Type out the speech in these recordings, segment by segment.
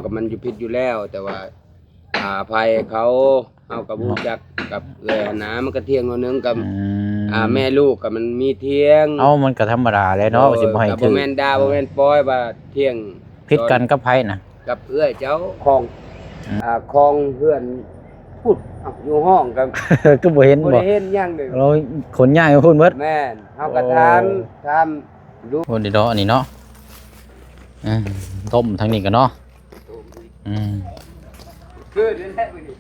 ກໍມັນຢູ່ຜິດຢູ່ແລ້ວ ແຕ່ວ່າ ອາ ໃຜເຂົາ ເຮົາກໍບໍ່ຮູ້ຈັກກັບເອື້ອຍຫັ້ນນະ ມັນກໍຖຽງໜ້ອຍໜຶ່ງກັບ ອືມ ອາ ແມ່ລູກກໍມັນມີຖຽງ. ເອົ້າ ມັນກໍທຳມະດາແຫຼະເນາະ ໂດຍ ຊິບໍ່ໃຫ້ ກໍບໍ່ແມ່ນດ່າ ຖືກ ບໍ່ແມ່ນປ້ອຍວ່າຖຽງ ຜິດກັນກັບໃຜນະ? ກັບເອື້ອຍເຈົ້າຂອງ ອືມ ອາ ຂອງເຮືອນພຸ້ນ ເອົ້າ ຢູ່ຫ້ອງກັນ ຄືບໍ່ເຫັນ ບໍ່ໄດ້ເຫັນຫຍັງເລີຍ ເອົາ ຂົນຍ້າຍໄປພຸ້ນເບິດ. ແມ່ນ ເຮົາກໍ ໂອ້ ຖາມ ຖາມ ໂອ້ ນີ້ເນາະ ອັນນີ້ເນາະ ເອີ ຕົ້ມທາງນີ້ກໍເນາະ ອືມ ຄືນັ້ນແຫຼະມື້ນີ້.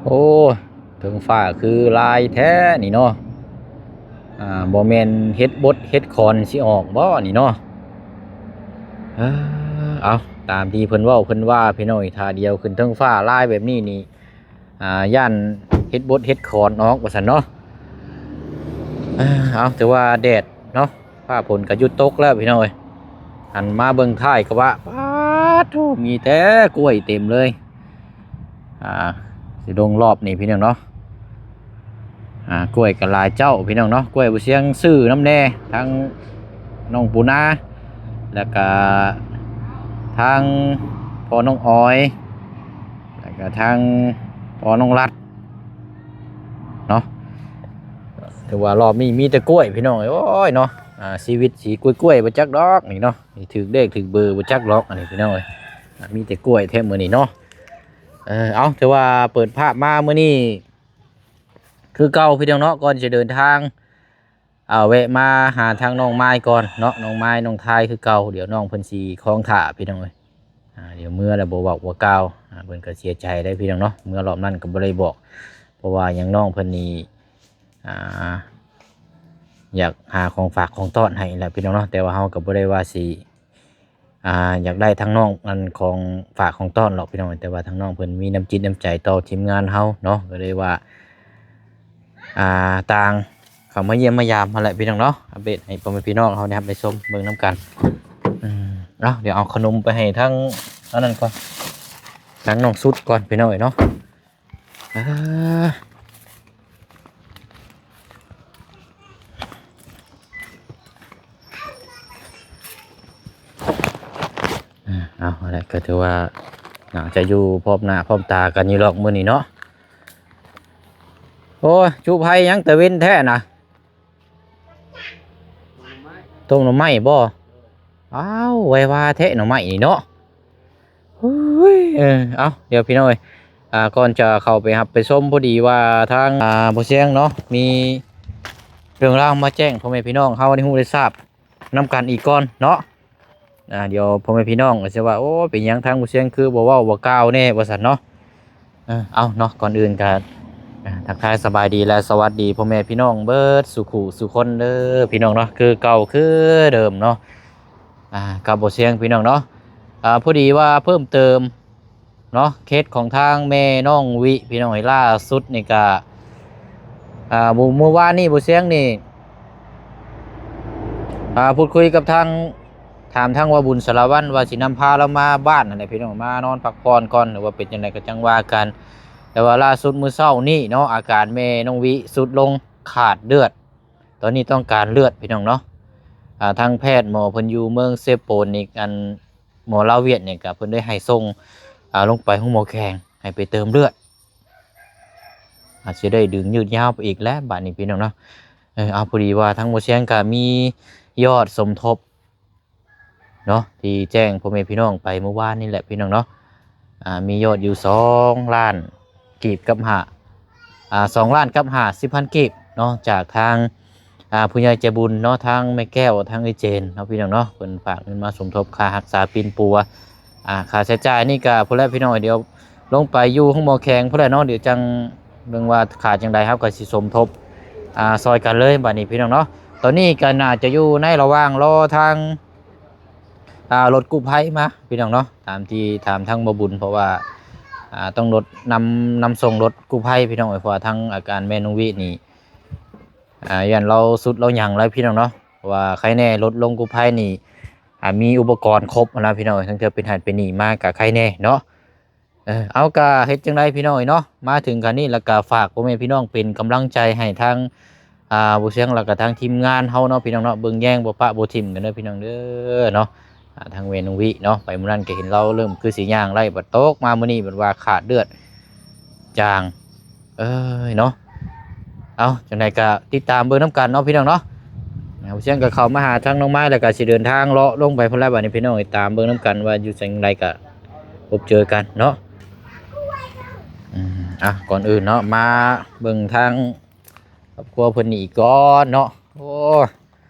ໂອ້ ເທິງຟ້າຄືລາຍແທ້ນີ້ເນາະ ອ່າ ບໍ່ແມ່ນເຫັດບົດເຫັດຂອນຊິອອກບໍ່ນີ້ເນາະ? ເອີ ເອົາ ຕາມທີ່ເພິ່ນເວົ້າເພິ່ນວ່າ ພີ່ນ້ອງເອີຍ ຖ້າດຽວຂຶ້ນເທິງຟ້າລາຍແບບນີ້ນີ້ ອ່າ ຢ້ານເຫັດບົດເຫັດຂອນອອກວ່າຊັ້ນເນາະ. ເອີ ເອົາ ຖືວ່າແດດເນາະ ຟ້າຝົນກໍຢຸດຕົກແລ້ວ ພີ່ນ້ອງເອີຍ. ຫັນມາເບິ່ງທ້າຍກະບະ ປາດໂທ້ ມີແຕ່ກ້ວຍເຕັມເລີຍ. ອ່າ ຊິລົງລອບນີ້ ພີ່ນ້ອງເນາະ. ອ່າ ກ້ວຍກໍຫຼາຍເຈົ້າ ພີ່ນ້ອງເນາະ ກ້ວຍບໍ່ຊຽງຊື້ນຳແດ່ ທັງນ້ອງປູນາ ແລ້ວກະທາງພໍ່ນ້ອງອອຍ ແລ້ວກະທາງພໍ່ນ້ອງລັດເນາະ. ຖືວ່າລອບນີ້ມີແຕ່ກ້ວຍ ພີ່ນ້ອງເອີຍ ໂອ້ຍເນາະ. ອ່າ ຊີວິດຊິກ້ວຍໆບໍ່ຈັກດອກນີ້ເນາະ ຊິຖືກເລກຖືກເບີບໍ່ຈັກດອກ ອັນນີ້ ພີ່ນ້ອງເອີຍ ອ່າ ມີແຕ່ກ້ວຍແທ້ມື້ນີ້ເນາະ. ເອີ ເອົາ ຖືວ່າເປີດພາບມາມື້ນີ້ຄືເກົ່າ ພີ່ນ້ອງເນາະ. ກ່ອນຈະເດີນທາງ ເອົາ ແວະມາຫາທາງນ້ອງມາຍກ່ອນເນາະ ນ້ອງມາຍ ນ້ອງທາຍຄືເກົ່າ. ດຽວນ້ອງເພິ່ນຊິຄອງຖ້າ ພີ່ນ້ອງເອີຍ. ອ່າ ດຽວເມືອແລ້ວບໍ່ເວົ້າບໍ່ກ່າວ ອ່າ ເພິ່ນກໍເສຍໃຈໄດ໋ ພີ່ນ້ອງເນາະ. ເມືອລອບນັ້ນກໍບໍ່ໄດ້ບອກ ເພາະວ່າຫຍັງ ນ້ອງເພິ່ນນີ້ ອ່າ ຢາກຫາຂອງຝາກຂອງຕ້ອນໃຫ້ແຫຼະ ພີ່ນ້ອງເນາະ. ແຕ່ວ່າເຮົາກໍບໍ່ໄດ້ວ່າຊິ ອ່າ ຢາກໄດ້ທາງນ້ອງອັນຂອງຝາກຂອງຕ້ອນດອກ ພີ່ນ້ອງ ແຕ່ວ່າທາງນ້ອງເພິ່ນມີນ້ຳຈິດນ້ຳໃຈຕໍ່ທີມງານເຮົາເນາະ ກໍເລີຍວ່າ ອ່າ ຕ່າງເຂົ້າມາຢ້ຽມມາຢາມຫັ້ນແຫຼະ ພີ່ນ້ອງເນາະ. ອັບເດດໃຫ້ພໍ່ແມ່ພີ່ນ້ອງເຮົາໄດ້ຮັບໄດ້ຊົມເບິ່ງນຳກັນ. ອືມ ເອົາ ດຽວເອົາຂະໜົມໄປໃຫ້ທາງອັນນັ້ນກ່ອນ ທາງນ້ອງສຸດກ່ອນ ພີ່ນ້ອງເອີຍເນາະ. ເອີ ເອົາ ເອົາລະ ກໍຖືວ່າໜ້າຈະຢູ່ພ້ອມໜ້າພ້ອມຕາກັນຢູ່ດອກມື້ນີ້ເນາະ. ໂອ້ຍ ຈຸໄຟຫຍັງແຕ່ເວັນແທ້ນະ? ຕົ້ມໜໍ່ໄມ້ບໍ? ອ້າວ ໄວວາແທ້ໜໍ່ໄມ້ນີ້ເນາະ. ເຮີ້ຍ ເອີ ເອົາ ດຽວພີ່ນ້ອງເອີຍ ອ່າ ກ່ອນຈະເຂົ້າໄປຮັບໄປຊົມ ພໍດີວ່າທາງ ອ່າ ບໍ່ຊຽງເນາະ ມີເລື່ອງລາວມາແຈ້ງພໍ່ແມ່ພີ່ນ້ອງເຮົາໄດ້ຮູ້ໄດ້ຊາບນຳກັນອີກກ່ອນເນາະ. ອ່າ ດຽວພໍ່ແມ່ພີ່ນ້ອງກໍຈະວ່າ ໂອ້ ເປັນຫຍັງທາງບໍ່ຊຽງຄືບໍ່ເວົ້າບໍ່ກ່າວແດ່ ວ່າຊັ້ນເນາະ. ເອີ ເອົາເນາະ ກ່ອນອື່ນກໍ ອ່າ ທັກທາຍສະບາຍດີ ແລະ ສະຫວັດດີພໍ່ແມ່ພີ່ນ້ອງເບິດສູ່ຄູ່ສູ່ຄົນເດີ ພີ່ນ້ອງເນາະ ຄືເກົ່າຄືເດີມເນາະ. ອ່າ ກັບບໍ່ຊຽງ ພີ່ນ້ອງເນາະ. ອ່າ ພໍດີວ່າເພີ່ມເຕີມເນາະ ເຄສຂອງທາງແມ່ນ້ອງວິ ພີ່ນ້ອງເອີຍ ລ່າສຸດນີ້ກະ ອ່າ ມື້ ມື້ວານນີ້ບໍ່ຊຽງນີ້ ອ່າ ພູດຄຸຍກັບທາງ ຖາມທາງວ່າບຸນສາລະວັນວ່າຊິນຳພາລາວມາບ້ານຫັ້ນແຫຼະ ພີ່ນ້ອງ ມານອນພັກຜ່ອນກ່ອນ ຫຼືວ່າເປັນຈັ່ງໃດກໍຈັ່ງວ່າກັນ. ແຕ່ວ່າລ່າສຸດມື້ເຊົ້ານີ້ເນາະ ອາການແມ່ນ້ອງວິຊຸດລົງ ຂາດເລືອດ ຕອນນີ້ຕ້ອງການເລືອດ ພີ່ນ້ອງເນາະ. ອ່າ ທາງແພດໝໍເພິ່ນຢູ່ເມືອງເຊໂປນນີ້ ອັນ ໝໍລາວຫວຽດນີ້ກໍເພິ່ນໄດ້ໃຫ້ສົ່ງ ອ່າ ລົງໄປໂຮງໝໍແຂວງ ໃຫ້ໄປເຕີມເລືອດ ອາດຊິໄດ້ດຶງຍືດຍາວໄປອີກແຫຼະບາດນີ້ ພີ່ນ້ອງເນາະ. ເອີ ເອົາ ພໍດີວ່າທາງໝໍຊຽງກໍມີຍອດສົມທົບເນາະ ທີ່ແຈ້ງພໍ່ແມ່ພີ່ນ້ອງໄປມື້ວານນີ້ແຫຼະ ພີ່ນ້ອງເນາະ. ອ່າ ມີຍອດຢູ່ສອງລ້ານກີບກັບຫ້າ ອ່າ ສອງລ້ານກັບຫ້າສິບພັນກີບເນາະ ຈາກທາງ ອ່າ ຜູ້ໃຫຍ່ໃຈບຸນເນາະ ທາງແມ່ແກ້ວ ທາງເອື້ອຍເຈນເນາະ ພີ່ນ້ອງເນາະ ເພິ່ນຝາກເງິນມາສົມທົບຄ່າຮັກສາປິ່ນປົວ ອ່າ ຄ່າໃຊ້ຈ່າຍນີ້ກະພຸ້ນແຫຼະ ພີ່ນ້ອງ ດຽວລົງໄປຢູ່ໂຮງໝໍແຂວງພຸ້ນແຫຼະເນາະ ດຽວຈັ່ງເບິ່ງວ່າຂາດຈັ່ງໃດ ເຮົາກໍຊິສົມທົບ ອ່າ ຊ່ອຍກັນເລີຍບາດນີ້ ພີ່ນ້ອງເນາະ. ຕອນນີ້ກໍໜ້າຈະຢູ່ໃນລະຫວ່າງລໍທາງ ອ່າ ລົດກູ້ໄພມາ ພີ່ນ້ອງເນາະ ຕາມທີ່ຖາມທາງບໍ່ບຸນ ເພາະວ່າ ອ່າ ຕ້ອງລົດນຳ ນຳສົ່ງລົດກູ້ໄພ ພີ່ນ້ອງເອີຍ ເພາະວ່າທາງອາການແມ່ນ້ອງວິນີ້ ອ່າ ຢ້ານລາວຊຸດລາວຫຍັງແລ້ວ ພີ່ນ້ອງເນາະ ເພາະວ່າໃຄແນ່ລົດລົງກູ້ໄພນີ້ ອ່າ ມີອຸປະກອນຄົບຫັ້ນນະພີ່ນ້ອງເອີຍ, ທັງເທື່ອເປັນຫັ້ນເປັນນີ້ມາກະໄຄແດ່ເນາະ. ເອີ ເອົາ ກະເຮັດຈັ່ງໃດພີ່ນ້ອງເອີຍເນາະ, ມາເຖິງຂັ້ນນີ້ແລ້ວກະຝາກພໍ່ແມ່ພີ່ນ້ອງເປັນກຳລັງໃຈໃຫ້ທາງ ອ່າ ບໍ່ສຽງ ແລ້ວກະທາງທີມງານເຮົາເນາະພີ່ນ້ອງເນາະ, ເບິ່ງແຍງບໍ່ປະບໍ່ຖິ້ມກັນເດີພີ່ນ້ອງເດີເນາະ. ອ່າ ທາງແມ່ນ້ອງວິເນາະ ໄປມື້ນັ້ນກະເຫັນລາວເລີ່ມຄືຊິຍ່າງໄດ້ ບັດຕົກມາມື້ນີ້ບັດວ່າຂາດເລືອດຈາງ ເອີຍເນາະ. ເອົາ ຈັ່ງໃດກະຕິດຕາມເບິ່ງນຳກັນເນາະພີ່ນ້ອງເນາະ. ເອົາ ສຽງກະເຂົ້າມາຫາທາງນ້ອງໄມ້ ແລ້ວກະຊິເດີນທາງເລາະລົງໄປພຸ້ນແຫຼະ. ບັດນີ້ພີ່ນ້ອງຕິດຕາມເບິ່ງນຳກັນວ່າຢູ່ຈັ່ງໃດກະພົບເຈີກັນເນາະ. ອືມ ອ່ະ ກ່ອນອື່ນເນາະ ມາເບິ່ງທາງຄອບຄົວເພິ່ນນີ້ອີກກ່ອນເນາະ. ໂອ້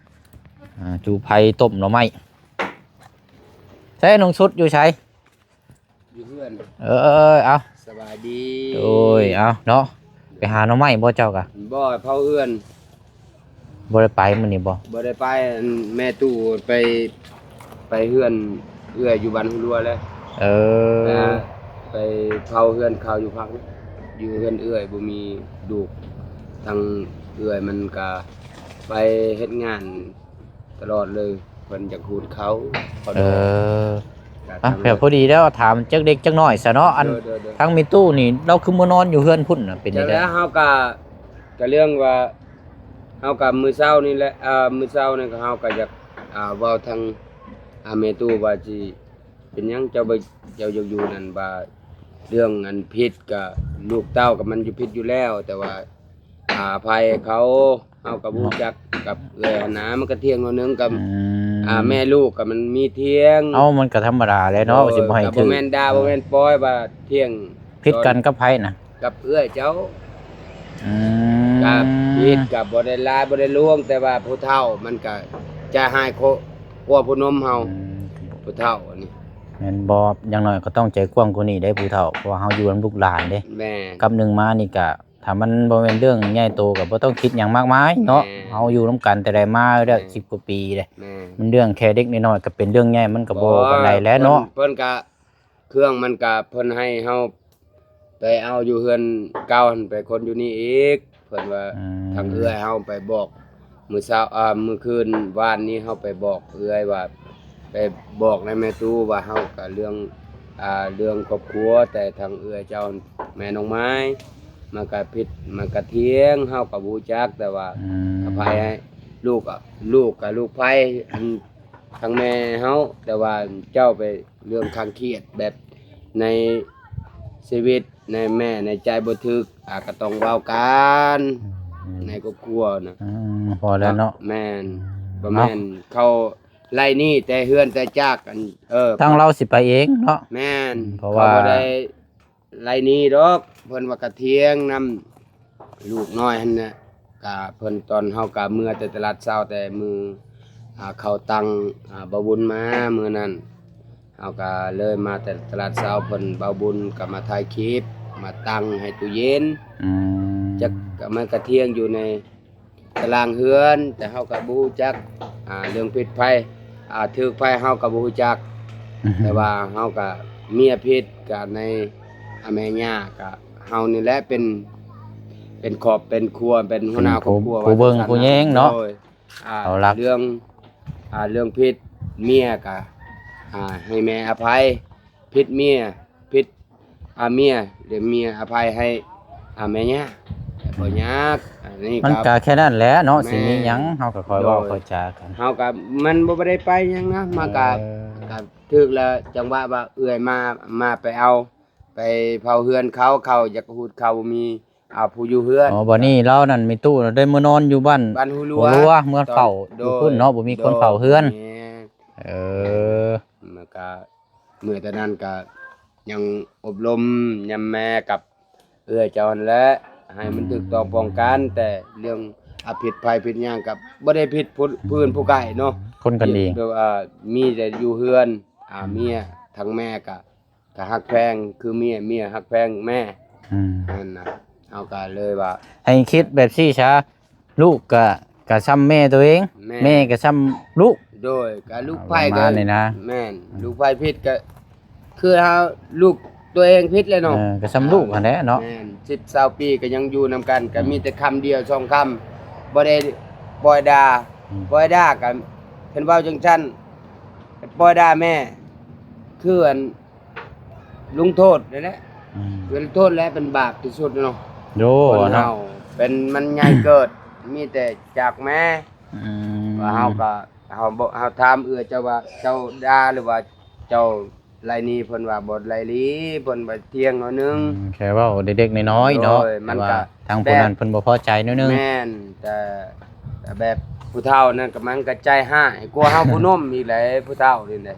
ອ່າ ຈູ່ໄຟຕົ້ມໜໍ່ໄມ້. ໃສ ນ້ອງສຸດຢູ່ໃສ? ຢູ່ເຮືອນ. ເອີ ເອົາ ສະບາຍດີ. ໂດຍ ເອົາເນາະ ໄປຫາໜໍ່ໄມ້ບໍ່ເຈົ້າກະ? ບໍ່ ເຜົາເຮືອນ. ບໍ່ໄດ້ໄປມື້ນີ້ບໍ່? ບໍ່ໄດ້ໄປ. ອັນແມ່ຕູ້ໄປ ໄປເຮືອນເອື້ອຍຢູ່ບ້ານຮູຫຼວແລ້ວ. ເອີ ໄປເຜົາເຮືອນເຂົາຢູ່ພັກ ຢູ່ເຮືອນເອື້ອຍບໍ່ມີລູກ. ທາງເອື້ອຍມັນກະໄປເຮັດງານ ຕະຫຼອດເລີຍ ເພິ່ນຢາກຮູດເຂົາ. ເອີ ກະ ອ່ະ ແບບພໍດີແລ້ວ ຖາມຈັກເລັກຈັກນ້ອຍຊະເນາະ. ອັນ ໂດຍ ໂດຍ ໂດຍ ທາງແມ່ຕູ້ນີ້ ລາວຄືມານອນຢູ່ເຮືອນພຸ້ນນະ ເປັນຈັ່ງໃດ? ແລ້ວເຮົາກະ ກະເລື່ອງວ່າ ເຮົາກະມື້ເຊົ້ານີ້ແຫຼະ ອ່າ ມື້ເຊົ້ານີ້ກະ ເຮົາກະຢາກ ອ່າ ເວົ້າທາງ ອ່າ ແມ່ຕູ້ວ່າຊິ ເປັນຫຍັງເຈົ້າບໍ່ ເຈົ້າຢາກຢູ່ນັ້ນ ວ່າເລື່ອງອັນຜິດກະ ລູກເຕົ້າກະມັນຢູ່ ຜິດຢູ່ແລ້ວ ແຕ່ວ່າ ອາໄພເຂົາ ເຮົາກະບໍ່ຮູ້ຈັກກັບເອື້ອຍຫັ້ນນາ ມັນກະຖຽງໜ້ອຍໜຶ່ງກັບ ອືມ ອາແມ່ລູກກະມັນມີຖຽງ. ເອົ້າ ມັນກະທຳມະດາແຫຼະເນາະ ໂດຍ ຊິບໍ່ໃຫ້ ກະບໍ່ແມ່ນດ່າ ຖືກ ບໍ່ແມ່ນປ່ອຍວ່າຖຽງ ຜິດກັນກັບໃຜນະ? ກັບເອື້ອຍເຈົ້າ. ອືມ ກະຜິດກະບໍ່ໄດ້ຫຼາຍບໍ່ໄດ້ຫຼວງ ແຕ່ວ່າຜູ້ເຖົ້າມັນກະໃຈຮ້າຍກວ່າຜູ້ໜຸ່ມເຮົາ. ອືມ ຜູ້ເຖົ້າອັນນີ້ ແມ່ນບໍ່? ຢ່າງໜ້ອຍກະຕ້ອງໃຈກວ້າງກວ່ານີ້ເດ້ຜູ້ເຖົ້າ ເພາະວ່າເຮົາຢູ່ນຳລູກຫຼານເດ້. ແມ່ນ ກັບໜຶ່ງມານີ້ກະ ຖ້າມັນບໍ່ແມ່ນເລື່ອງໃຫຍ່ໂຕກະບໍ່ຕ້ອງຄິດຫຍັງມາກມາຍເນາະ. ແມ່ນ ເຮົາຢູ່ນຳກັນແຕ່ໃດມາແລ້ວ ແມ່ນ ສິບກວ່າປີເດ້. ແມ່ນ ມັນເລື່ອງແຄ່ເລັກນ້ອຍກະເປັນເລື່ອງໃຫຍ່ ມັນກະບໍ່ປານໃດແຫຼະເນາະ. ເພິ່ນ ເພິ່ນກະ ເຄື່ອງມັນກະ ເພິ່ນໃຫ້ເຮົາໄປເອົາຢູ່ເຮືອນເກົ່າຫັ້ນ ໄປຂົນຢູ່ນີ້ອີກ. ເພິ່ນວ່າ ອືມ ທາງເອື້ອຍເຮົາໄປບອກ ມື້ເຊົ້າ ອ່າ ມື້ຄືນວານນີ້ເຮົາໄປບອກເອື້ອຍວ່າ ໄປບອກນຳແມ່ຕູ້ວ່າເຮົາກະເລື່ອງ ອ່າ ເລື່ອງຄອບຄົວ ແຕ່ທາງເອື້ອຍເຈົ້າ ແມ່ນ້ອງໄມ້ ມັນກະຜິດ ມັນກະຖຽງ ເຮົາກະບໍ່ຮູ້ຈັກ ແຕ່ວ່າ ອືມ ອະໄພໃຫ້ ລູກ ລູກກະລູກໃຜ ອັນ ທາງແມ່ເຮົາ ແຕ່ວ່າເຈົ້າໄປເລື່ອງຄາງຄຽດແບບໃນຊີວິດ ໃນແມ່ໃນໃຈບໍ່ຖືກ ອາ ກະຕ້ອງເວົ້າກັນ ອືມ ໃນຄອບຄົວນະ. ອືມ ພໍແລ້ວເນາະ. ແມ່ນ ອືມ ບໍ່ແມ່ນເຂົາໄລ່ໜີແຕ່ເຮືອນແຕ່ຈາກ ອັນ ເອີ ທາງລາວຊິໄປເອງເນາະ. ແມ່ນ ເພາະວ່າ ເຂົາບໍ່ໄດ້ ໄລ່ໜີດອກ ເພິ່ນວ່າກະຖຽງນຳລູກນ້ອຍຫັ້ນນະ. ກະເພິ່ນ ຕອນເຮົາກະເມືອແຕ່ຕະຫຼາດເຊົ້າ ແຕ່ມື້ ອ່າ ເຂົາຕັ້ງ ອ່າ ບ່າວບຸນມາມື້ນັ້ນ ເຮົາກະເລີຍມາແຕ່ຕະຫຼາດເຊົ້າ ເພິ່ນ ບ່າວບຸນກະມາຖ່າຍຄລິບ ມາຕັ້ງໃຫ້ຕູ້ເຢັນ. ອືມ ຈັກກະມັນກະຖຽງຢູ່ໃນ ຕະລາງເຮືອນ ແຕ່ເຮົາກະບໍ່ຮູ້ຈັກ ອ່າ ເລື່ອງຜິດໃຜ ອ່າ ຖືກໃຜເຮົາກະບໍ່ຮູ້ຈັກ. ອືຮຶ ແຕ່ວ່າເຮົາກະເມຍຜິດກະໃນ ອາ ແມ່ຍ່າກະ ເຮົານີ້ແຫຼະເປັນ ເປັນຄອບເປັນຄົວ ເປັນຫົວໜ້າຄອບຄົວ ຜູ້ເບິ່ງຜູ້ແຍງເນາະ. ໂດຍ ອ່າ ເອົາລະ ເລື່ອງ ອ່າ ເລື່ອງຜິດເມຍກະ ອ່າ ໃຫ້ແມ່ອະໄພ ຜິດເມຍ ຜິດ ອາ ເມຍ ແລະ ເມຍອະໄພໃຫ້ ອາ ແມ່ຍ່າ ບໍ່ຍາກ. ອັນນີ້ມັນກະ ກະແຄ່ນັ້ນແຫຼະເນາະ. ແມ່ນ ຊິມີຫຍັງເຮົາກະຄ່ອຍເວົ້າ ໂດຍ ຄ່ອຍຈາກັນ. ເຮົາກະ ມັນບໍ່ ບໍ່ໄດ້ໄປຫຍັງນະ ມາກະ ເອີ ກະຖືກລະຈັງຫວະວ່າເອື້ອຍມາ ມາໄປເອົາ ໄປເຜົາເຮືອນເຂົາ ເຂົາຢາກຮູດເຂົາບໍ່ມີ ເອົາຜູ້ຢູ່ເຮືອນ. ອໍ ບັດນີ້ລາວນັ້ນ ແມ່ຕູ້ໄດ້ມານອນຢູ່ບ້ານ ບ້ານຮູຫຼວ ເມືອງເຝົ້າ ໂດຍ ຢູ່ພຸ້ນເນາະ ບໍ່ມີຄົນເຝົ້າເຮືອນ. ແມ່ນ ເອີ ມັນກະ ເມື່ອແຕ່ນັ້ນກະຍັງອົບຮົມຍຳແມກັບເອື້ອຍເຈົ້າຫັ້ນແຫຼະ ໃຫ້ມັນຖືກຕ້ອງປ້ອງກັນ. ແຕ່ເລື່ອງ ອາ ຜິດໃຜຜິດຫຍັງກະບໍ່ໄດ້ຜິດຜູ້ ຜູ້ອື່ນຜູ້ໄກເນາະ ຄົນກັນເອງ ແບບວ່າມີແຕ່ຢູ່ເຮືອນ ອາ ເມຍ ທາງແມ່ກະ ກະຮັກແພງຄືເມຍ ເມຍຮັກແພງແມ່. ອືມ ນັ້ນນະ ເຮົາກະເລີຍວ່າ ໃຫ້ຄິດແບບຊີ້ຊະ ລູກກະ ກະຊ່ຳແມ່ໂຕເອງ ແມ່ ແມ່ກະຊ່ຳລູກ. ໂດຍ ກະລູກໃຜກະ ປະມານນີ້ນະ. ແມ່ນ ອືມ ລູກໃຜຜິດກະ ຄືເຮົາ ລູກໂຕເອງຜິດແຫຼະເນາະ. ເອີ ກະຊ່ຳລູກຫັ້ນແຫຼະເນາະ. ແມ່ນ ສິບຊາວປີກະຍັງຢູ່ນຳກັນ ກະ ອືມ ມີແຕ່ຄຳດຽວສອງຄຳ ບໍ່ໄດ້ປ່ອຍດ່າ. ອືມ ປ່ອຍດ່າກະ ເພິ່ນເວົ້າຈັ່ງຊັ້ນ ປ່ອຍດ່າແມ່ ຄືອັນ ລົງໂທດນັ້ນແຫຼະ ອືມ ເວລາໂທດແຫຼະເປັນບາບທີ່ສຸດເນາະ ໂດ ຄົນເຮົາເນາະ ເປັນມັນໃຫຍ່ເກີດ ມີແຕ່ຈາກແມ່ ອືມ ວ່າເຮົາກໍ ເຮົາບໍ່ ເຮົາຖາມເອື້ອຍເຈົ້າວ່າ ເຈົ້າດ່າ ຫຼືວ່າເຈົ້າໄລ່ໜີ ເພິ່ນວ່າບໍ່ໄລ່ໜີ ເພິ່ນວ່າຖຽງໜ້ອຍໜຶ່ງ ອືມ ແຄ່ເວົ້າເລັກໆນ້ອຍໆເນາະ ໂດຍ ມັນກໍ ແຕ່ວ່າທາງຜູ້ນັ້ນເພິ່ນບໍ່ພໍໃຈໜ້ອຍໜຶ່ງ ແມ່ນ ແຕ່ ແຕ່ແບບຜູ້ເຖົ້ານັ້ນກໍມັນກໍໃຈຮ້າຍກວ່າເຮົາຜູ້ໜຸ່ມອີກແຫຼະ ຜູ້ເຖົ້ານີ້ແຫຼະ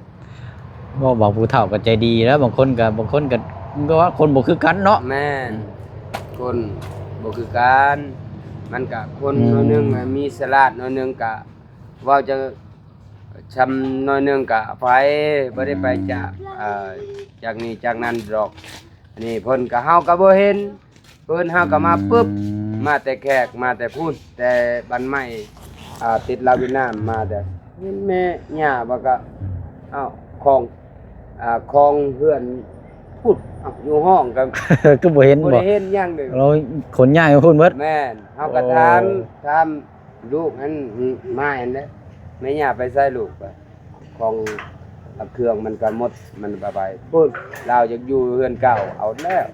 ເວົ້າວ່າຜູ້ເຖົ້າກໍໃຈດີແລ້ວ ບາງຄົນກໍ ບາງຄົນກໍ ມັນກໍວ່າຄົນບໍ່ຄືກັນເນາະ ແມ່ນ ອືມ ຄົນບໍ່ຄືກັນ ມັນກໍຄົນ ອືມ ໜ້ອຍໜຶ່ງ ມີສະຫຼາດໜ້ອຍໜຶ່ງ ກໍເວົ້າຈາ ຊ່ຳໜ້ອຍໜຶ່ງກໍອະໄພ ບໍ່ໄດ້ໄປຈາກ ອືມ ເອີ ຈາກນີ້ຈາກນັ້ນດອກ ອັນນີ້ເພິ່ນກໍ ເຮົາກໍບໍ່ເຫັນ ເພິ່ນ ເຮົາກໍມາປຶບ ອືມ ມາແຕ່ແຂກ ມາແຕ່ພຸ້ນ ແຕ່ບ້ານໃໝ່ ອ່າ ຕິດລາວຫວຽດນາມ ມາແຕ່ເຫັນແມ່ຍ່າວ່າກໍ ເອົ້າ ຂອງ ອ່າ ຂອງເຮືອນພຸ້ນ ເອົ້າ ຢູ່ຫ້ອງກໍ ຄືບໍ່ເຫັນ ບໍ່ໄດ້ເຫັນຫຍັງເລີຍ ໂອ້ຍ ຂົນຍ້າຍໄປພຸ້ນເບິດ ແມ່ນ ເຮົາກໍ ໂອ້ ຖາມ ຖາມ ລູກຫັ້ນ ອືມ ມາຫັ້ນແຫຼະ ແມ່ຍ່າໄປໃສລູກ ຂອງເຄື່ອງມັນກໍໝົດ ມັນກໍໄປພຸ້ນ ລາວຢາກຢູ່ເຮືອນເກົ່າ ເອົາແລ້ວ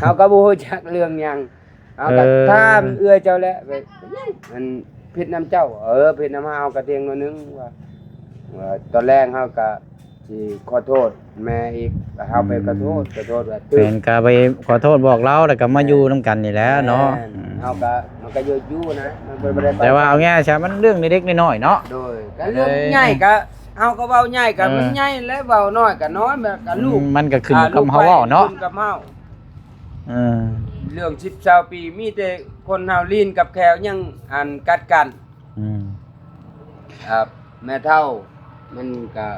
ເຮົາກໍບໍ່ຮູ້ຈັກເລື່ອງຫຍັງ ເຮົາກໍ ເອີ ຖາມເອື້ອຍເຈົ້າແຫຼະ ອັນ ຜິດນຳເຈົ້າ ເອີ ຜິດນຳເຮົາ ເຮົາກໍຖຽງໜ້ອຍໜຶ່ງວ່າ ວ່າຕອນແລງເຮົາກໍ ຊິຂໍໂທດແມ່ອີກ ເຮົາໄປ ອືມ ຂໍໂທດ ຂໍໂທດວ່າຖືກ ແມ່ນ ກໍໄປຂໍໂທດບອກລາວ ແລ້ວກໍມາ ແມ່ນ ຢູ່ນຳກັນນີ້ແຫຼະເນາະ ແມ່ນ ອືມ ເຮົາກໍ ມັນກໍຢູ່ ຢູ່ນະ ມັນບໍ່ໄດ້ໄປ ແຕ່ວ່າເອົາງ່າຍຊະ ມັນເລື່ອງເລັກໆນ້ອຍໆເນາະ ໂດຍ ກໍເລື່ອງ ເອີ ໃຫຍ່ກໍ ເຮົາກໍເວົ້າໃຫຍ່ກໍ ເອີ ມັນໃຫຍ່ແຫຼະ ເວົ້ານ້ອຍກໍນ້ອຍ ແບບກໍລູກ ອືມ ມັນກໍຂຶ້ນຢູ່ກັບເຮົາເວົ້າເນາະ ອ່າ ລູກໄປ ຂຶ້ນກັບເຮົາ ເອີ ເລື່ອງສິບຊາວປີ ມີແຕ່ຄົນເຮົາລີ້ນກັບແຂ້ວຍັງ ອັນ ກັດກັນ ອືມ ອ່າ ແມ່ເຖົ້າ ມັນກະ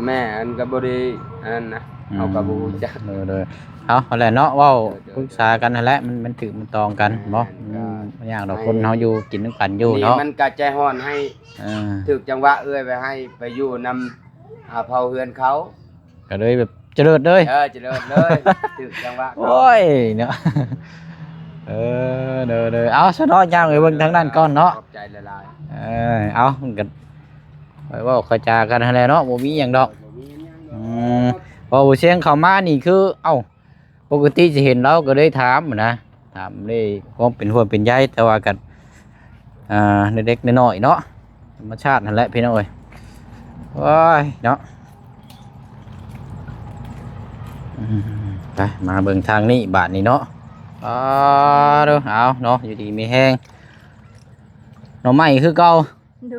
ແມ່ອັນກະບໍ່ໄດ້ອັນນັ້ນນະ ອືມ ເຮົາກະບໍ່ຮູ້ຈັກ ໂດຍໆ ເອົາຫັ້ນແຫຼະເນາະ ເວົ້າ ໂດຍໆ ປຶກສາກັນຫັ້ນແຫຼະ ມັນ ມັນຖືກມັນຕອງກັນ ແມ່ນ ເນາະ ກະ ອືມ ບໍ່ຍາກດອກ ໃຫ້ ຄົນເຮົາຢູ່ກິນນຳກັນຢູ່ເນາະ ມັນກະໃຈຮ້ອນໃຫ້ ເອີ ຖືກຈັງຫວະເອື້ອຍໄປໃຫ້ໄປຢູ່ນຳ ອ່າ ເຜົ່າເຮືອນເຂົາ ກໍເລີຍແບບຈະເລີດເລີຍ ເອີ ຈະເລີດເລີຍ ຖືກຈັງຫວະ ໂອ້ຍເນາະ ເອີ ເດີໆ ເອົາຊະເນາະ ຍ່າງໄປເບິ່ງທາງນັ້ນກ່ອນເນາະ ຂອບໃຈຫຼາຍໆ ເອີ ເອົາ ມັນກໍຄ່ອຍເວົ້າຄ່ອຍຈາກັນຫັ້ນແຫຼະເນາະ ບໍ່ມີຫຍັງດອກ ບໍ່ມີຫຍັງດອກ ອືມ ເພາະບໍ່ສຽງເຂົ້າມານີ້ຄື ເອົ້າ ປົກກະຕິຊິເຫັນລາວກໍເລີຍຖາມຫັ້ນນະ ຖາມເລື່ອງຄວາມເປັນຫ່ວງເປັນໃຍ ແຕ່ວ່າກໍ ອ່າ ເລັກໆນ້ອຍໆເນາະ ທຳມະຊາດຫັ້ນແຫຼະພີ່ນ້ອງເອີຍ ໂອ້ຍເນາະ ອືມ ໄປ ມາເບິ່ງທາງນີ້ບາດນີ້ເນາະ ອ່າ ເດີ ເອົາເນາະ ຢູ່ດີມີແຮງ ໜໍ່ໄມ້ຄືເກົ່າ ໂດຍ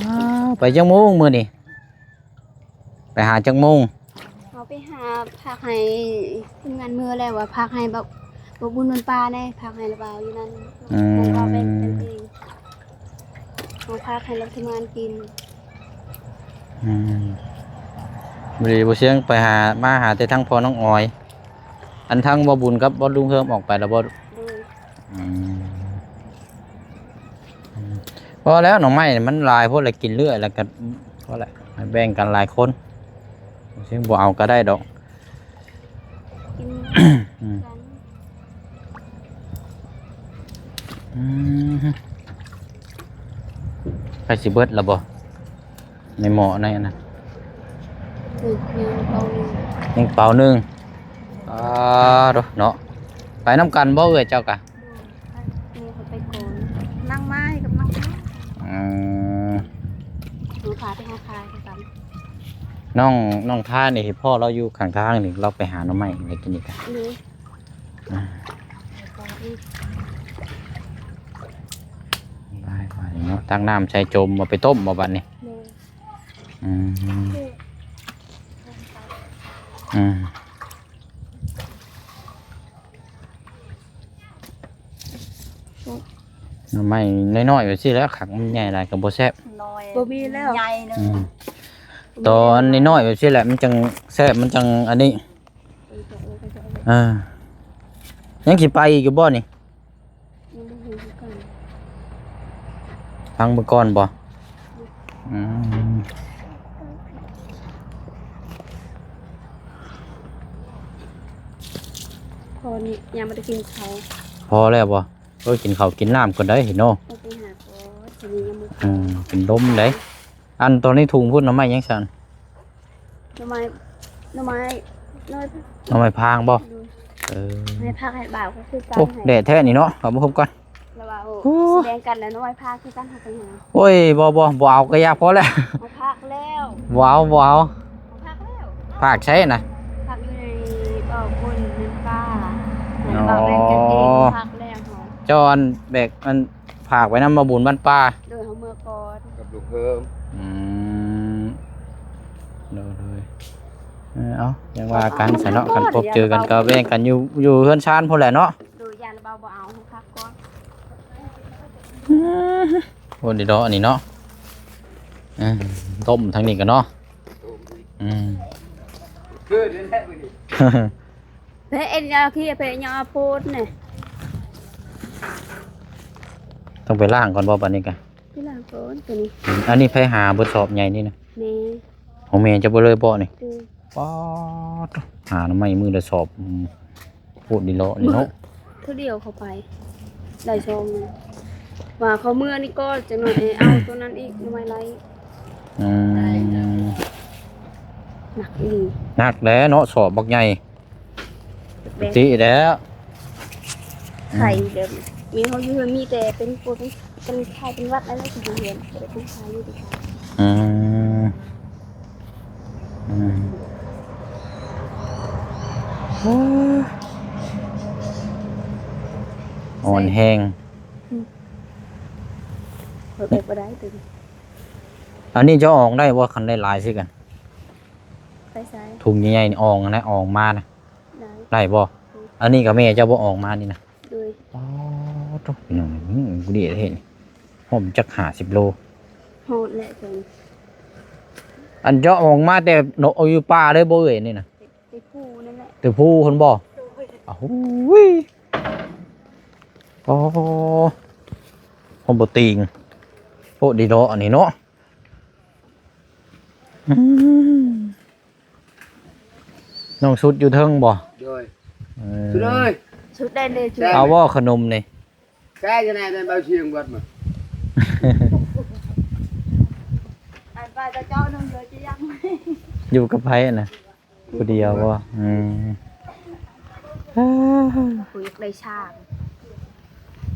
ອ້າວ ໄປຈັກໂມງມື້ນີ້? ໄປຫາຈັກໂມງ? ເຮົາໄປຫາຜັກໃຫ້ທີມງານເມືອແລ້ວວ່າ ຜັກໃຫ້ບັກ ບັກບຸນມັນປາແດ່ ຜັກໃຫ້ລະບ່າວຢູ່ນັ້ນ ອືມ ເຮົາເອົາໄປກັນເອງ ເຮົາຜັກໃຫ້ລະທີມງານກິນ ອືມ ມື້ນີ້ບໍ່ສຽງໄປຫາ ມາຫາແຕ່ທາງພໍ່ນ້ອງອອຍ ອັນທາງບໍ່ບຸນກັບບໍ່ລຸງເຮີມອອກໄປແລ້ວບໍ່? ໂດຍ ອືມ ອືມ ພໍແລ້ວ ໜໍ່ໄມ້ມັນຫຼາຍໂພດ ແລ້ວກິນເລື້ອຍ ແລ້ວກໍ ອືມ ພໍແລ້ວ ໃຫ້ແບ່ງກັນຫຼາຍຄົນ ເຊິ່ງບໍ່ເອົາກໍໄດ້ດອກ ກິນ ອືມ ກັນ ອືມ ໃກ້ຊິເບິດແລ້ວບໍ່? ໃນໝໍ້ໃນອັນນັ້ນ ອືມ ຍັງເປົາໜຶ່ງ ຍັງເປົາໜຶ່ງ ອາ ໂທ້ ເນາະ ໄປນຳກັນບໍ່ເອື້ອຍເຈົ້າກະ? ໂດຍ ໄປ ເອີ ເຂົາໄປກ່ອນ ນາງໄມ້ກັບນາງ ອືມ ນ້ອງພາໄປຫາຂາຍຄືກັນ ນ້ອງ ນ້ອງພານີ້ ພໍ່ລາວຢູ່ຂ້າງທາງນີ້ ລາວໄປຫາໜໍ່ໄມ້ໄດ້ກິນນີ້ກະ ໂດຍ ອືມ ໄປ ໄປເນາະ ຕັກນ້ຳໃສ່ຈົມ ເອົາໄປຕົ້ມບໍ່ບັດນີ້? ໂດຍ ອືມ ອືມ ໜໍ່ໄມ້ນ້ອຍໆ ແບບຊີ້ແຫຼະຄັກ ມັນໃຫຍ່ຫຼາຍກໍບໍ່ແຊບ ນ້ອຍ ບໍ່ມີແລ້ວ ໃຫຍ່ໜຶ່ງ ອືມ ຕອນນ້ອຍໆ ແບບຊີ້ແຫຼະ ມັນຈັ່ງແຊບ ມັນຈັ່ງອັນນີ້ ເອີ ເອີ ເອີ ເອີ ອ່າ ຍັງຊິໄປອີກຢູ່ບໍ່ນີ້? ຍັງບໍ່ຮູ້ຄືກັນ ຟັງເບິ່ງກ່ອນບໍ່? ອືມ ພໍນີ້ຍັງບໍ່ໄດ້ກິນເຂົ້າ ພໍແລ້ວບໍ່? ເອີ ກິນເຂົ້າກິນນ້ຳກ່ອນໄດ໋ເນາະ ເອີ ໄປຫາກ່ອນ ຊິຍັງບໍ່ ອືມ ເປັນລົມໄດ໋. ອັນຕອນນີ້ທຸງພຸ້ນ ໜໍ່ໄມ້ຫຍັງຊັ້ນ? ໜໍ່ໄມ້ ໜໍ່ໄມ້ ໜໍ່ໄມ້ ໜໍ່ໄມ້ພາງບໍ່? ໂດຍ ເອີ ໜໍ່ໄມ້ພາງໃຫ້ບ່າວກໍຄືກັນ. ໂອ້ ແດດແທ້ນີ້ເນາະ. ເອົາມາຫົ່ມກ່ອນ. ລະວ່າ ໂອ້ ໂອ້ ຊິແບ່ງກັນແລ້ວ ໜໍ່ໄມ້ພາງຄືກັນ ເຮົາໄປຫາ. ໂອ້ຍ ບໍ່ ບໍ່ ບໍ່ເອົາກໍຢ່າ ພໍແລ້ວ. ເອົາພາກແລ້ວ. ບໍ່ເອົາ ບໍ່ເອົາ. ເອົາພາກແລ້ວ. ພາກໃສນະ? ພາກຢູ່ໃນ ເວົ້າບຸນນັ້ນປ້າ. ອໍ ເວົ້າແບ່ງກັນເອງ ພາກແລ້ວເຮົາ. ເຈົ້າອັນແບກອັນ ຝາກໄວ້ນຳໝໍບຸນບ້ານປ່າ. ໂດຍ ເຮົາເມືອກ່ອນກັບລູກເພີ່ມ. ອືມ ໂດຍ ໂດຍ ເອີ ເອົາ ຈັ່ງວ່າກັນຊະເນາະ. ຄັນພົບເຈີກັນກໍແບ່ງກັນຢູ່ ຢູ່ເຮືອນຊານພຸ້ນແຫຼະເນາະ. ໂດຍ ຢ້ານລະເບົາບໍ່ເອົາ ເຮົາພັກກ່ອນ. ອືມ ໂອ້ ນີ້ເນາະ ອັນນີ້ເນາະ. ເອີ ຕົ້ມທາງນີ້ກໍເນາະ. ອືມ ຄືນີ້ແຫຼະມື້ນີ້. ເພເອັນຍາຄີເພຍາໂພດນີ້ ຕ້ອງໄປລ້າງກ່ອນບໍ່ບາດນີ້ກະ? ໄປລ້າງກ່ອນໂຕນີ້. ອັນນີ້ໃຜຫາເບິດສອບໃຫຍ່ນີ້ນະ? ແມ່. ຂອງແມ່ເຈົ້າເບິດເລີຍບໍ່ນີ້? ໂດຍ. ປາດໂທ້ ຫາໜໍ່ໄມ້ມື້ລະສອບ. ອືມ ໂພດດີເລາະນີ້ເນາະ. ເທື່ອດຽວເຂົ້າໄປໄດ້ສອງ ວ່າເຂົາເມືອນີ້ກໍຈັກໜ້ອຍ ເອົາໂຕນັ້ນອີກ ໜໍ່ໄມ້ໄລ່. ອືມ ໜັກອີ່ຫຼີ. ໜັກແຫຼະເນາະ ສອບບັກໃຫຍ່. ແມ່ນ ຕິແລ້ວ ໄຂ້ ອືມ ແບບມີ ເຮົາຢູ່ເຮືອນມີແຕ່ເປັນປົວເປັນ ເປັນໄຂ້ເປັນຫວັດ ແລ້ວຊິຢູ່ເຮືອນ ບໍ່ໄດ້ເປັນໄຂ້ຢູ່ທີ່ ອືມ ອືມ ໂອ້ຍ ອ່ອນແຮງ. ອືມ ເປີດແບບບໍ່ໄດ້ຕົວນີ້. ອັນນີ້ຈະອອກໄດ້ບໍ່ ຄັນໄດ້ຫຼາຍຄືກັນ? ໄປໃສ? ຖົງໃຫຍ່ໆນີ້ ອອກນະ ອອກມານະ. ໄດ້ ໄດ້ບໍ່? ໂດຍ. ອັນນີ້ກໍແມ່ເຈົ້າບໍ່ ອອກມານີ້ນະ? ໂດຍ. ອໍ ໂທ້ ພີ່ນ້ອງ ອືມ ບໍ່ດີເດ້ ຮອດຈັກຫ້າສິບໂລ. ຮອດແຫຼະ ອັນເຈົ້າອອກມາແຕ່ເນາະ ເອົາຢູ່ປ່າເລີຍບໍ່ເອີຍນີ້ນະ? ແຕ່ພູນັ້ນແຫຼະ ແຕ່ພູພຸ້ນບໍ່? ໂດຍ. ອ້າວ ຫູຍ ໂອ້ ໂຫ ບໍ່ຕີງ ໂອ້ ດີເນາະ ອັນນີ້ເນາະ. ອືມ ນ້ອງສຸດຢູ່ເທິງບໍ່? ໂດຍ. ເອີ ສຸດເອີຍ ສຸດໄດ້ເລີຍ ສຸດ. ເອົາບໍ່ຂະໜົມນີ້? ແຊຢູ່ໃນນັ້ນ ເບົາຊຽງເບິດມາ. ອັນວ່າຈະເຈາະໜຶ່ງເດີ ຈະຍັງ ຢູ່ກັບໃຜນະ? ຜູ້ດຽວບໍ່? ອືມ ຜູ້ຢາກໄດ້ຊ້າງ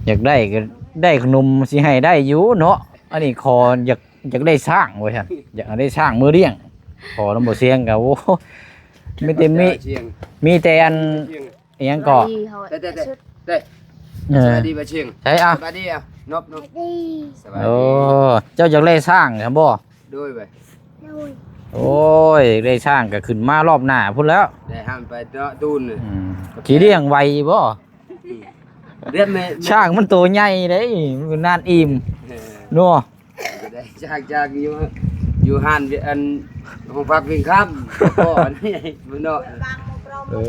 ຢາກໄດ້ກໍໄດ້ຂະໜົມ ຊິໃຫ້ໄດ້ຢູ່ເນາະ. ອັນນີ້ຂໍຢາກ ຢາກໄດ້ຊ້າງວ່າຊັ້ນ ຢາກໄດ້ຊ້າງມື້ລ້ຽງ. ຂໍນຳບໍ່ຊຽງກໍ ໂອ້ ມີແຕ່ມີ ມີແຕ່ອັນ ອີຫຍັງເກາະ ເອີ ສະບາຍດີເອົາ ນົບ ນົບ ສະບາຍດີ. ໂອ້ ເຈົ້າຢາກໄດ້ຊ້າງຊັ້ນບໍ່? ໂດຍ ໂອ້ຍ ໄດ້ຊ້າງກໍຂຶ້ນມາລອບໜ້າພຸ້ນແລ້ວ ໄດ້ຫ້າມໄປເນາະ ຕູນ. ອືມ ຊິລ້ຽງໄຫວບໍ່? ອືມ ຊ້າງມັນໂຕໃຫຍ່ເດ້ ນານອີ່ມ ເອີ ເນາະ. ຈະໄດ້ຈາກ ຈາກຢູ່ ຢູ່ຮ້ານ ອັນ ຫ້ອງພັກວຽງຄຳ ກໍອັນນີ້ເນາະ. ເອີ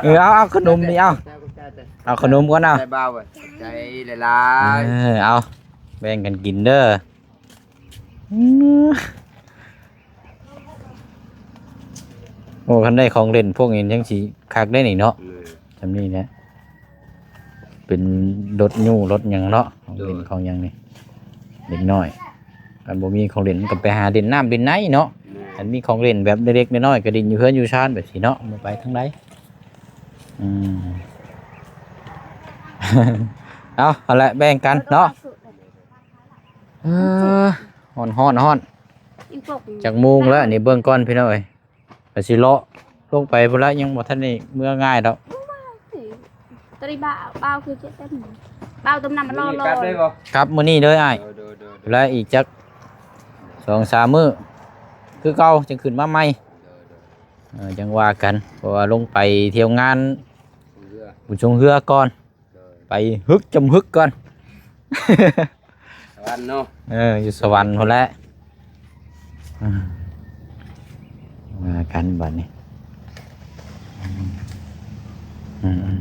ເອີ ເອົາ ເອົາຂະໜົມນີ້ ເອົາ ເອົາຂະໜົມກ່ອນ ເອົາ ໃຈບ່າວ ໃຈຫຼາຍໆ. ເອີ ເອົາ ແບ່ງກັນກິນເດີ. ອືມ ໂອ້ ຄັນໄດ້ຂອງຫຼິ້ນພວກນີ້ຍັງຊິຄັກໄດ້ນີ້ເນາະ. ເອີ ຊ່ຳນີ້ແຫຼະ ເປັນລົດຍູ້ລົດຫຍັງເນາະ ຂອງຫຼິ້ນ ໂດຍ ຂອງຫຍັງນີ້ ເດັກນ້ອຍ. ຄັນບໍ່ມີຂອງຫຼິ້ນມັນກໍໄປຫາຫຼິ້ນນ້ຳຫຼິ້ນໃນເນາະ. ແມ່ນ ຄັນມີຂອງຫຼິ້ນແບບເລັກໆນ້ອຍໆ ກໍຫຼິ້ນຢູ່ເຮືອນຢູ່ຊານແບບຊີ້ເນາະ ບໍ່ໄປທາງໃດ. ອືມ ເອົາ ຫັ້ນແຫຼະ ແບ່ງກັນເນາະ. ເອີ ຮ້ອນໆ ຮ້ອນ. ຈັກໂມງແລ້ວນີ້ ເບິ່ງກ່ອນພີ່ນ້ອງເອີຍ. ກໍຊິເລາະລົງໄປພຸ້ນລະ ຍັງບໍ່ທັນໄດ້ເມືອງ່າຍດອກ. ຕອນນີ້ບ່າວ ບ່າວຄືເຈັດເຕັມ ບ່າວຕົ້ມນ້ຳມາລໍໆ. ກັບມື້ນີ້ເລີຍອ້າຍ. ໂດຍ ໂດຍ ໂດຍ ແລະອີກຈັກສອງສາມມື້ຄືເກົ່າ ຈັ່ງຂຶ້ນມາໃໝ່. ໂດຍ ໂດຍ ເອີ ຈັ່ງວ່າກັນ ເພາະວ່າລົງໄປທ່ຽວງານ ເຮືອ ບຸນຊ່ວງເຮືອກ່ອນ. ໂດຍ ໄປຮຶກຈຳຮຶກກ່ອນ ສະຫວັນເນາະ. ເອີ ຢູ່ສະຫວັນພຸ້ນແຫຼະ. ອືມ ວ່າກັນບັດນີ້. ອືມ ອືມ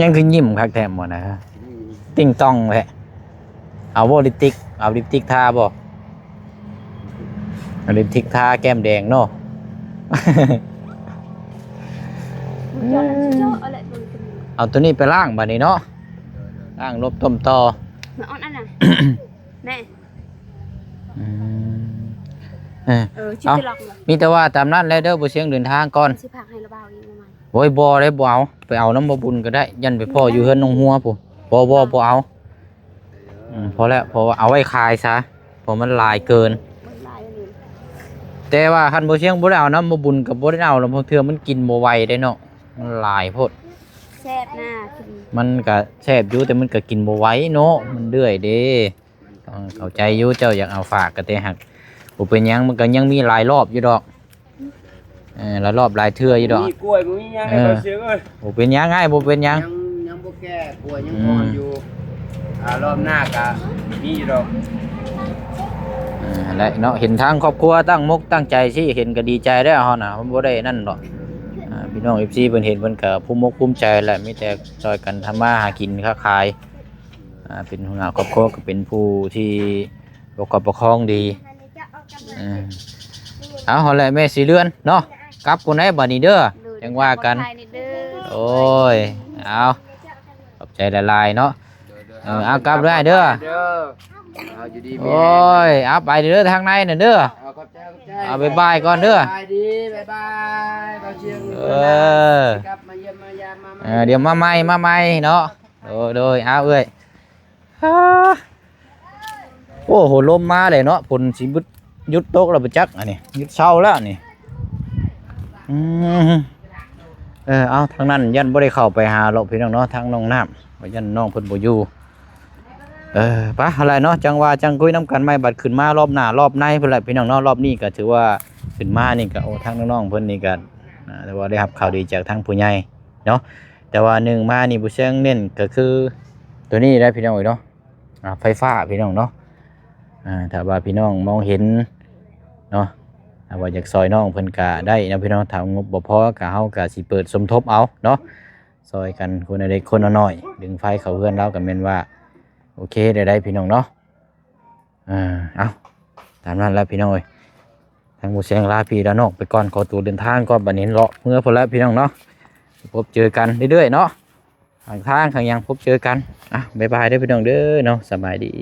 ຍັງຄືຍິ້ມຄັກແທ້ໝໍນະ. ອືມ ຕິ່ງຕ່ອງແທ້. ເອົາບໍ່ລິບຕິກ ເອົາລິບຕິກທາບໍ່? ເອົາລິບຕິກທາແກ້ມແດງເນາະ. ເອົາໂຕນີ້ໄປລ້າງບາດນີ້ເນາະ ລ້າງລົບຕົ້ມຕໍ່. ມາເອົາອັນນັ້ນນະ ແມ່. ອືມ ເອີ ເອີ ຊິ ເອົ້າ ຈະລັອກເລີຍ ມີແຕ່ວ່າຕາມນັ້ນແຫຼະເດີ ບໍ່ສຽງເດີນທາງກ່ອນ ຊິຝາກໃຫ້ລະບ່າວອີກໜ້ອຍ. ໂອ້ຍ ບໍ່ເດ້ ບໍ່ເອົາ ໄປເອົານຳບໍ່ບຸນກໍໄດ້ ຢ້ານໄປພໍ້ຢູ່ເຮືອນນ້ອງຫົວພຸ້ນ. ບໍ່ ບໍ່ ບໍ່ເອົາ. ອືມ ພໍແລ້ວ ເພາະວ່າເອົາໄວ້ຂາຍຊະ ເພາະມັນຫຼາຍເກີນ. ແຕ່ວ່າຄັນບໍ່ສຽງບໍ່ໄດ້ເອົານຳບໍ່ບຸນກໍບໍ່ໄດ້ເອົາແລ້ວ ບາງເທື່ອມັນກິນບໍ່ໄຫວເດ້ເນາະ ມັນຫຼາຍໂພດ. ແຊບນະ ມັນກະແຊບຢູ່ ແຕ່ມັນກະກິນບໍ່ໄຫວເນາະ ມັນເດື່ອຍເດ້. ເອີ ເຂົ້າໃຈຢູ່ ເຈົ້າຢາກເອົາຝາກກະແຕ່ຫາກບໍ່ເປັນຫຍັງ ມັນກະຍັງມີຫຼາຍລອບຢູ່ດອກ. ເອີ ຫຼາຍລອບຫຼາຍເທື່ອຢູ່ດອກ. ມີກ້ວຍ ບໍ່ມີຫຍັງ ເອີ ໃຫ້ເຂົາເຊື່ອເອີຍ. ບໍ່ເປັນຫຍັງອ້າຍ ບໍ່ເປັນຫຍັງ. ຍັງ ຍັງບໍ່ແກ່ ກ້ວຍຍັງອ່ອນຢູ່. ອືມ ອ່າ ລອບໜ້າກະມີຢູ່ດອກ. ເອີ ຫັ້ນແຫຼະເນາະ ເຫັນທາງຄອບຄົວຕັ້ງມົກຕັ້ງໃຈຊິ ເຫັນກະດີໃຈແລ້ວເຮົານະ ມັນບໍ່ໄດ້ນັ້ນດອກ. ອ່າ ພີ່ນ້ອງເອັຟຊີເພິ່ນເຫັນເພິ່ນກະພູມອົກພູມໃຈແຫຼະ ມີແຕ່ຊ່ອຍກັນທຳມາຫາກິນຄ້າຂາຍ. ອ່າ ເປັນຫົວໜ້າຄອບຄົວ ກໍເປັນຜູ້ທີ່ປະກອບປະຄອງດີ. ເອີ ເອົາ ຫັ້ນແຫຼະແມ່ສີເດືອນເນາະ ກັບພຸ້ນໃດບາດນີ້ເດີ ໂດຍ ຈັ່ງວ່າກັນ. ໂອ້ຍ ເອົາ ຂອບໃຈຫຼາຍໆເນາະ. ໂດຍໆ ເອີ ເອົາ ກັບເດີອ້າຍເດີ. ເອົາ ຢູ່ດີມີແຮງ. ໂອ້ຍ ເອົາ ໄປເດີທາງໃນນັ້ນເດີ. ເອົາ ຂອບໃຈ ຂອບໃຈ. ເອົາ ບາຍບາຍກ່ອນເດີ. ສະບາຍດີ ບາຍບາຍ. ເອີ ກັບມາຢ້ຽມມາຢາມມາໃໝ່. ເອີ ດຽວມາໃໝ່ ມາໃໝ່ເນາະ. ໂດຍ ໂດຍ ອ້າວ ເອື້ອຍ. ໂອ້ໂຫ ລົມມາເລີຍເນາະ ຝົນຊິຢຸດ ຢຸດຕົກແລ້ວບໍ່ຈັກ ອັນນີ້ຢຸດເຊົາແລ້ວນີ້. ອືມ ເອີ ເອົາ ທາງນັ້ນຢ້ານບໍ່ໄດ້ເຂົ້າໄປຫາເນາະ ພີ່ນ້ອງເນາະ ທາງນ້ອງນ້ຳ ວ່າຢ້ານນ້ອງເພິ່ນບໍ່ຢູ່. ເອີ ໄປ ຫັ້ນແຫຼະເນາະ ຈັ່ງວ່າຈັ່ງຄຸຍນຳກັນໃໝ່ ບັດຂຶ້ນມາລອບໜ້າລອບໃນພຸ້ນແຫຼະ ພີ່ນ້ອງເນາະ. ລອບນີ້ກໍຖືວ່າຂຶ້ນມານີ້ກໍ ໂອ້ ທາງນ້ອງໆເພິ່ນນີ້ກໍ ອ່າ ຖືວ່າໄດ້ຮັບຂ່າວດີຈາກທາງຜູ້ໃຫຍ່ເນາະ. ແຕ່ວ່າໜຶ່ງມານີ້ ຜູ້ແຊງເນັ້ນກໍຄືໂຕນີ້ແຫຼະ ພີ່ນ້ອງເອີຍເນາະ. ອ່າ ໄຟຟ້າພີ່ນ້ອງເນາະ. ອ່າ ຖ້າວ່າພີ່ນ້ອງມອງເຫັນເນາະ ຖ້າວ່າຢາກຊ່ອຍນ້ອງເພິ່ນກະໄດ້ເນາະພີ່ນ້ອງ. ຖ້າງົບບໍ່ພໍກະ ເຮົາກະຊິເປີດສົມທົບເອົາເນາະ ຊ່ອຍກັນຄົນລະເລັກຄົນລະນ້ອຍ ດຶງໄຟເຂົ້າເຮືອນລາວກະແມ່ນວ່າໂອເຄໄດ້ ໄດ້ພີ່ນ້ອງເນາະ. ອ່າ ເອົາ ຕາມນັ້ນແຫຼະພີ່ນ້ອງເອີຍ. ທາງໝູ່ແຊງລາພີ່ລານ້ອງໄປກ່ອນ ຂໍຕົວເດີນທາງກ່ອນ ບັດນີ້ເລາະເມືອພຸ້ນແຫຼະພີ່ນ້ອງເນາະ. ພົບເຈີກັນເລື້ອຍໆເນາະ ຂ້າງທາງຂ້າງຫຍັງ ພົບເຈີກັນ. ອ່ະ ບາຍບາຍເດີພີ່ນ້ອງເດີເນາະ ສະບາຍດີ.